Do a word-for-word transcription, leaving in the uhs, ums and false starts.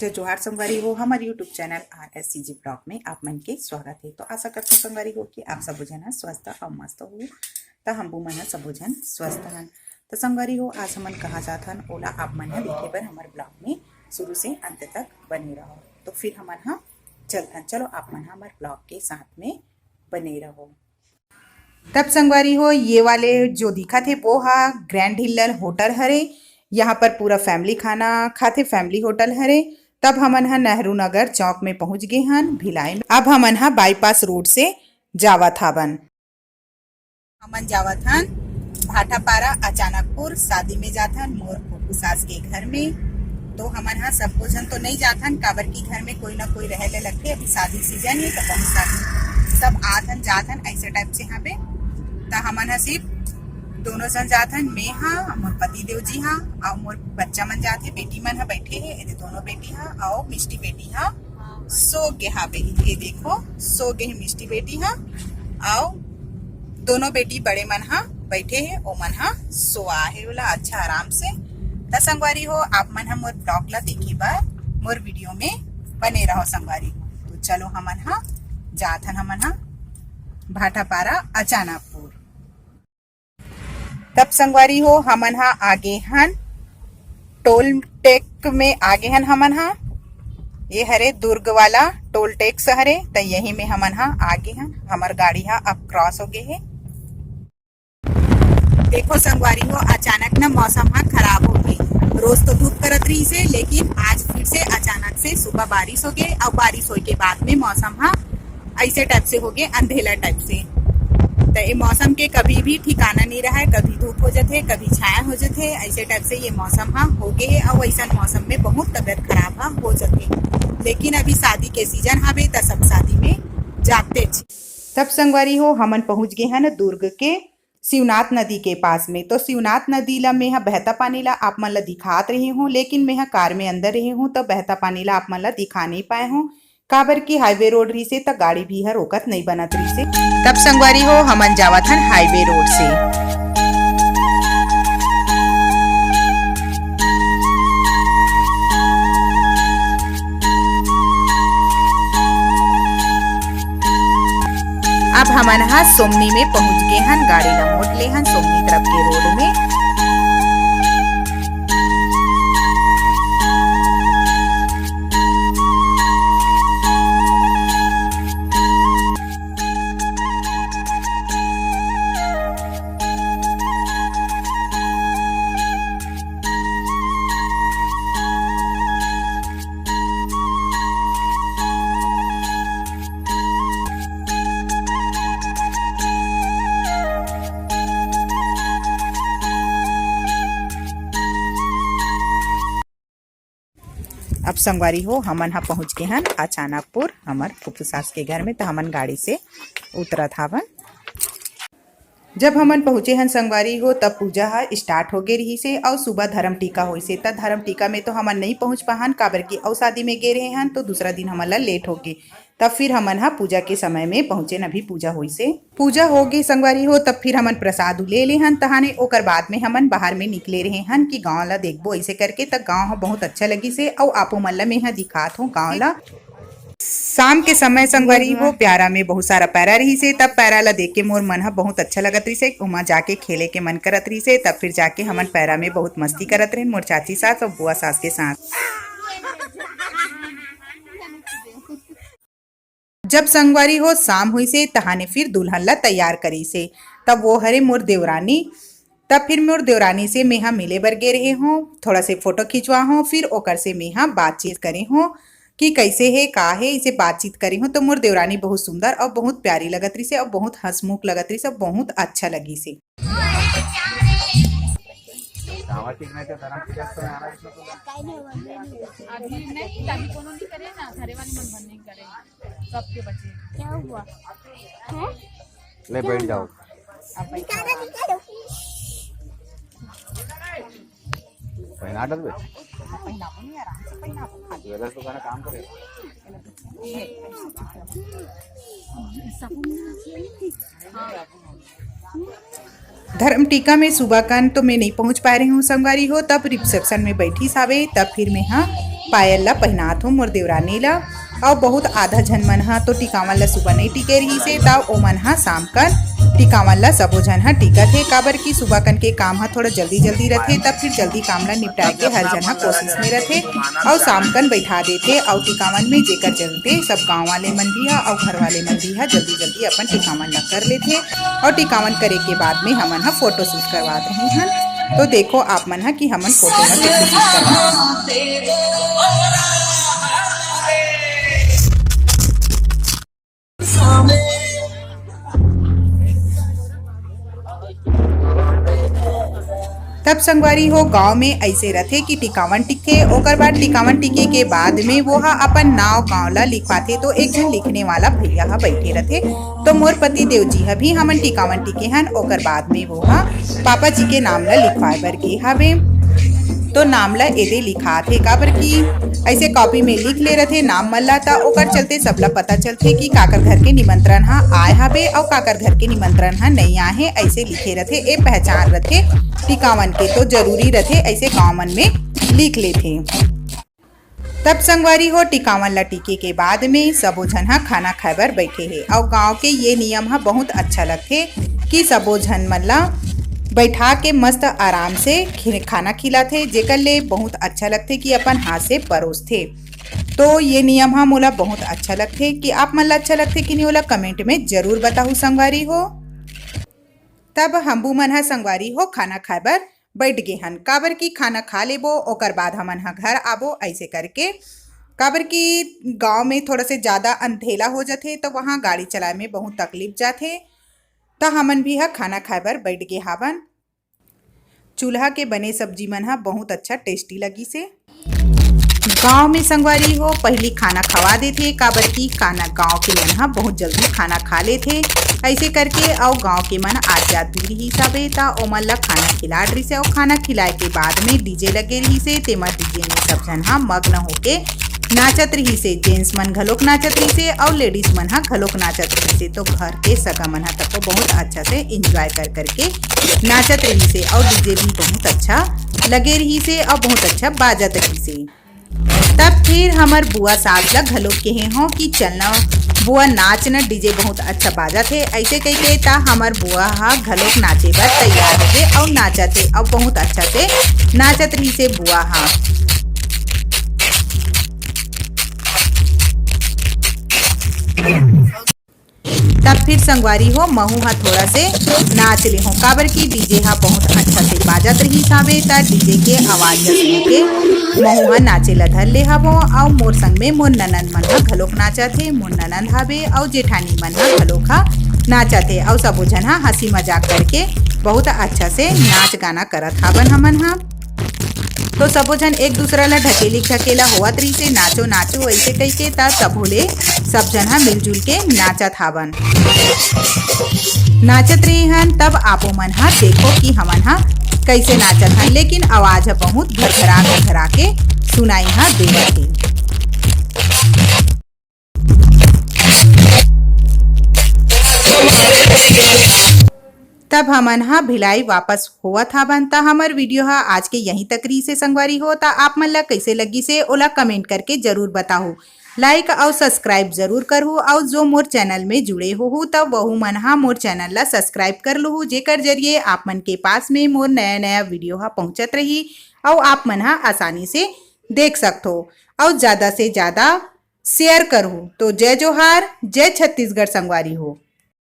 जय जोहार संगवारी हो, हमर YouTube channel R S C G blog में आप मन के स्वागत है। तो आशा करथों संगवारी हो कि आप सबो झन ह स्वस्थ अउ मस्त हो। त हमू मन ह सबो झन स्वस्थ हन। त संगवारी हो, आज हमन कहाँ जात हन, ओला आप मन ह देखे बर हमर ब्लॉग में शुरू से अंत तक बने रहो। तो फिर हमन ह चलथन, चलो आप मन ह हमर ब्लॉग के साथ में बने रहो। तब संगवारी हो, ये वाले जो दिखत हे, वो हा ग्रैंड हिल्लर होटल हरे। यहाँ पर पूरा फैमिली खाना खाथे, फैमिली होटल हरे। तब हमन ह नेहरू नगर चौक में पहुंच गे हन, भिलाई में। अब हमन ह बाईपास रोड से जावत हावन। हमन जावत हन भाटापारा अचानकपुर, शादी में जात हन मोर फूफू सास के घर में। तो हमन ह सबो झन तो नहीं जात हन, काबर कि घर में कोई ना कोई रहे ले लगथे। अभी शादी सीजन है, तो बहुत सारे सब आत हन जात हन ऐसे टाइप से यहाँ पे। त हमन ह सिर्फ दोनों झन जात हन, मैं हा, मोर पति देव जी हा, अउ मोर बच्चा मन जात हे, बेटी मन ह बैठे हे, एदे दोनों बेटी हा, अउ मिष्टी बेटी हा सो गे हावे। ये देखो, सो गे हे मिष्टी बेटी हा, अउ दोनों बेटी बड़े मन ह बैठे हे, ओमन ह सोआ हे ओला अच्छा आराम से। त संगवारी हो, आप मन ह मोर ब्लॉग ला देखे बर मोर वीडियो में बने रहो संगवारी हो। तो चलो हमन ह जात हन, हमन ह भाटापारा अचानकपुर। तब संगवारी हो, हमन ह आगे हन टोल टेक में आगे हन हमन ह। ये हरे दुर्ग वाला टोल टैक्स हरे, त यही में हमन ह आगे हन। हमर गाड़ी ह अब क्रॉस हो गे हे। देखो संगवारी हो, अचानक ना मौसम ह खराब हो गे। रोज तो धूप करत रहिस हे, लेकिन आज फिर से अचानक से सुबह बारिश हो गे, अउ बारिश होए के बाद में मौसम ह ऐसे टाइप से हो गे, अंधेला टाइप से। त ये मौसम के कभी भी ठिकाना नहीं रहा है, कभी धूप हो जाथे, कभी छाया हो जाथे, ऐसे टाइप से ये मौसम ह हो गे हे। अउ ऐसन मौसम में बहुत तबीयत खराब ह हो जाथे, लेकिन अभी शादी के सीजन हवे, त सब शादी में जाते। तब संगवारी हो, हमन पहुंच गे हन दुर्ग के शिवनाथ नदी के पास में। तो शिवनाथ नदी ला मैं ह बहता पानी ला आप मन ला दिखात रहे हूँ, लेकिन मैं ह कार में अंदर रहे हूँ, तो बहता पानी ला आप मन ला दिखा नहीं पाए हूँ, काबर कि हाईवे रोड रहिसे, त गाड़ी भी ह रोकत नहीं बनत रहिसे। तब संगवारी हो, हमन जावत हन हाईवे रोड से। अब हमन ह सोमनी में पहुंच गे हन, गाड़ी ला मोड़ ले हन सोमनी तरफ के रोड में। अब संगवारी हो, हमन ह पहुंच गे हन अचानकपुर, हमर फूफू सास के घर में। त हमन गाड़ी से उतरत हावन। जब हमन पहुंचे हन संगवारी हो, तब पूजा ह स्टार्ट हो गे रहिसे अउ सुबह धर्म टीका होइसे। त धर्म टीका में तो हमन नहीं पहुंच पाहन, काबर कि अउ शादी में गे रहे हन, तो दूसरा दिन हमन ला लेट हो गे। तब फिर हमन ह पूजा के समय में पहुंचेन, अभी पूजा होइसे। पूजा हो गे संगवारी हो, तब फिर हमन प्रसाद ले ले हन, तहाने ओकर बाद में हमन बाहर में निकले रहे हन कि गांव ला देखबो ऐसे करके। त गांव ह बहुत अच्छा लगिसे, अउ आपो मन ला मैं ह दिखात हूँ गांव ला। शाम के समय संगवारी हो, प्यारा में बहुत सारा पैरा रहिसे, तब पैरा ला देख के मोर मन ह बहुत अच्छा लगत रहिसे, ओमा जाके खेले के मन करत रहिसे। तब फिर जाके हमन पैरा में बहुत मस्ती करत रहेन, मोर चाची सास अउ बुआ सास के साथ। जब संगवारी हो शाम होइसे, तहाने फिर दुल्हन ला तैयार करिसे। तब वो हरे मोर देवरानी। तब फिर मोर देवरानी से मेहा मिले बर गे रहे हों, थोड़ा से फोटो खिंचवा हों, फिर ओकर से मेहा बातचीत करे हों कि कैसे हे, का हे, इसे बातचीत करे हों। तो मोर देवरानी बहुत सुंदर अउ बहुत प्यारी लगत रहिसे अउ बहुत हंसमुख लगत रहिसे, बहुत अच्छा लगिसे। अभी नहीं, अभी कोनो नहीं करे ना, घरे वाली मन भर नहीं करे, सबके बचे। क्या हुआ? हैं? ले, बैठ जाओ। अब बैठ जाओ। पहना दे बे। पहना नहीं, आराम से पहना। ज्वेलर्स दुकान काम करे। हाँ। धर्म टीका में सुबह कन तो मैं नहीं पहुंच पाए रही हूँ संगवारी हो, तब रिसेप्शन में बैठी सावे, तब फिर मैं हा पायल ला पहनात हूँ मोर देवरानी ला। और बहुत आधा झन मन हा तो टिकावन ला सुबह नहीं टीके रही से, तब ओमन हा शाम कन टिकावन ला सबो झन हा टीकत हे, काबर कि सुबह कन के काम हा थोड़ा जल्दी जल्दी रथे, तब फिर जल्दी काम ला निपटाए के हर झन हा कोशिश में रथे। और शाम कन बैठा देथे और टिकावन में, जेकर चलते सब गांव वाले मन भी हा और घर वाले मन भी हा जल्दी जल्दी अपन टिकावन ला कर लेथे। और टिकावन करे के बाद में हमन हा फोटो शूट करवात रहे हन। तो देखो आप मन हा कि हमन फोटो ला कैसे शूट करवात हन। तब संगवारी हो, गांव में ऐसे रथे कि टिकावन टिकथे, ओकर बाद टिकावन टिके के बाद में वो हा अपन नाव गांव ला लिखवाथे, तो एक झन लिखने वाला भैया हा बैठे रथे। तो मोर पति देव जी हा भी हमन टिकावन टिके हन, ओकर बाद में वो हा पापा जी के नाम ला लिखवाए बर गे हावे। तो नाम ला एदे लिखात हे, काबर कि ऐसे कॉपी में लिख ले रथे नाम मन ला, त ओकर चलते सबला पता चलथे कि काकर घर के निमंत्रण हा आए हावे और काकर घर के निमंत्रण हा नहीं आए हे। ऐसे लिखे रथे, ए पहचान रथे टिकावन के, तो जरूरी रथे ऐसे गांव मन में लिख लेथे। तब संगवारी हो, टिकावन ला टिके के बाद में सबो झन हा खाना खाए बर बैठे हे। अउ गांव के ये नियम हा बहुत अच्छा लगथे कि सबो झन मन ला बैठा के मस्त आराम से खि-, खाना खिलाथे, जेकर ले बहुत अच्छा लगथे कि अपन हाथ से परोसथे। तो ये नियम हा मोला बहुत अच्छा लगथे। कि आप मन ला अच्छा लगथे कि नहीं, ओला कमेंट में जरूर बताहू संगवारी हो। तब हमू मन हा संगवारी हो खाना खाए बर बैठ गे हन, काबर कि खाना खा लेबो, ओकर बाद हमन ह घर आबो, ऐसे करके। काबर कि गांव में थोड़ा से ज्यादा अंधेला हो जाथे, तो वहाँ गाड़ी चलाए में बहुत तकलीफ जाथे। तो हमन भी ह खाना खाए बर बैठ गे हावन। चूल्हा के बने सब्जी मन ह बहुत अच्छा टेस्टी लगिस हे। गांव में संगवारी हो, पहिली खाना खवा देथे, काबर कि खाना गांव के मन ह बहुत जल्दी खाना खा लेथे। ऐसे करके अउ गांव के मन आत जात भी रिहिस हवे, त ओमन ला खाना खिला डरिस हे। अउ खाना खिलाए के बाद में डीजे लगे रिहिस हे, तेमा डीजे में सब झन ह मग्न होके नाचत रिहिस हे। जेंट्स मन घलोक नाचत रिहिस हे अउ लेडीज मन ह घलोक नाचत रिहिस हे। तो घर के सगा मन ह तको बहुत अच्छा से एंजॉय कर करके नाचत रिहिस हे अउ डीजे भी बहुत अच्छा लगे रिहिस हे अउ बहुत अच्छा बाजत रिहिस हे। तब फिर हमर बुआ सास ला घलोक केहे हों कि चल ना बुआ, नाच न, डीजे बहुत अच्छा बाजत हे। ऐसे कहिके त हमर बुआ ह घलोक नाचे बर तैयार होगे अउ नाचत हे अउ बहुत अच्छा से नाचत रहिस हे बुआ ह। तब फिर संगवारी हो, महू ह थोड़ा से नाच ले हों, काबर कि डीजे ह बहुत अच्छा से बाजत रहिस हावे, त डीजे के आवाज ल सुन के महू ह नाचे ल धर ले हवों। अउ मोर संग में मोर ननंद मन ह घलोक नाचत हे, मोर ननंद हावे अउ जेठानी मन ह घलोक ह नाचत हे, अउ सबो झन ह हंसी मजाक करके बहुत अच्छा से नाच गाना करत हावन हमन ह। तो सबो झन एक दूसरा ला ढकेली ढकेला होवत रहिसे, "नाचो, नाचो," ऐसे कहिके। त तभो ले सब झन ह मिलजुल के नाचत हावन। नाचत रहे हन, तब आपो मन ह देखो कि हमन ह कैसे नाचत हन, लेकिन आवाज ह बहुत घरघरा घरघरा के सुनाई ह देवत हे। तब हमन ह भिलाई वापस होवत हावन। त हमर वीडियो ह आज के यहीं तक रहिसे संगवारी हो। त आप मन ला कैसे लगिसे, ओला कमेंट करके जरूर बताहू। लाइक अउ सब्सक्राइब जरूर करहू, अउ जो मोर चैनल में जुड़े होहू, त वहू मन ह मोर चैनल ला सब्सक्राइब कर लूहू, जेकर जरिए आप मन के पास में मोर नया नया वीडियो ह पहुंचत रही, अउ आप मन ह आसानी से देख सकथो, अउ ज्यादा से ज्यादा शेयर करहू। तो जय जोहार, जय छत्तीसगढ़ संगवारी हो।